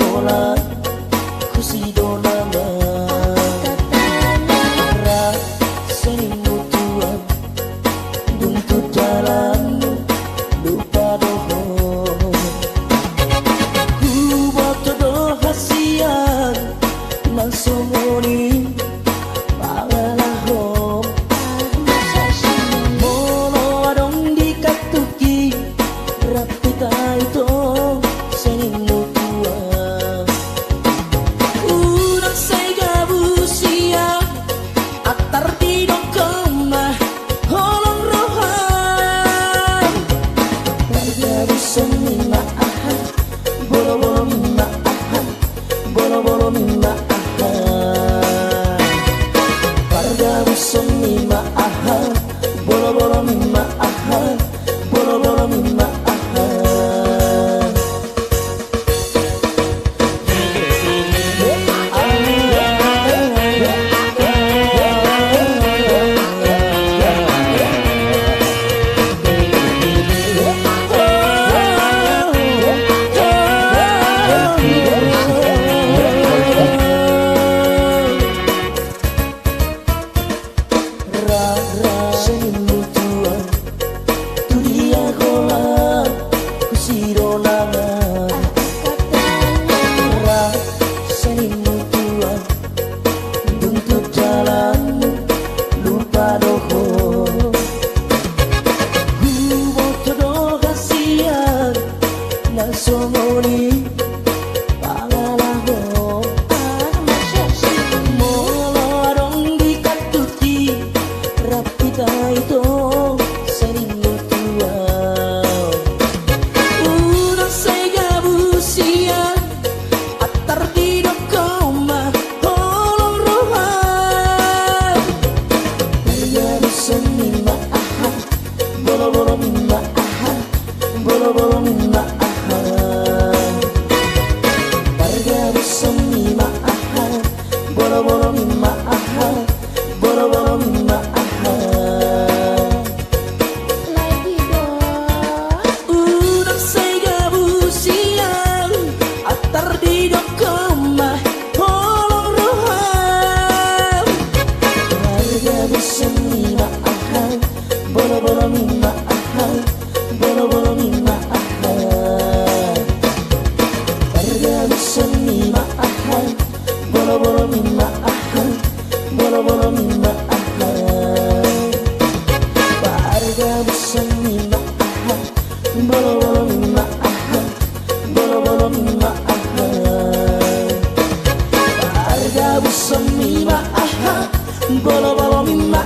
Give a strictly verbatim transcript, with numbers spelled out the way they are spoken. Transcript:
Holan husidongan, ra sian i mutuan, dung tu dalanmu lupa do ho. Huboto do hasian nang songon i pangalahom. Molo adong di katuki rap hita ito sian i mutuan. Unang sai gabu sian, antar didok ho ma holong roha. Pargabuson i ma aha, bolobolo i ma aha, bolobolo i ma aha. Pargabuson i ma aha, bolobolo i ma aha, bolobolo i ma aha. Ra, ra sian i mutuan, tu dia holan husidongan. Ra sian i mutuan, dung tu dalanmu lupa do ho. Huboto do hasian nang songon i pangalahom. Molo adong di katuki rap hita ito sian i mutuan. Unang sai gabu sian, antar didok ho ma holong roha. Pargabuson i ma aha, bolobolo i ma aha, bolobolo i ma aha. Pargabuson i ma aha, bolobolo i ma aha, bolobolo i ma aha. Unang sai gabu sian, antar didok ho ma holong roha. Pargabuson i ma aha, bolobolo i ma aha, bolobolo i ma aha. Pargabuson i ma aha, bolobolo i ma aha, bolobolo i ma aha. Pargabuson i ma aha, bolobolo i ma aha, bolobolo i ma aha. Pargabuson i ma aha, bolobolo i ma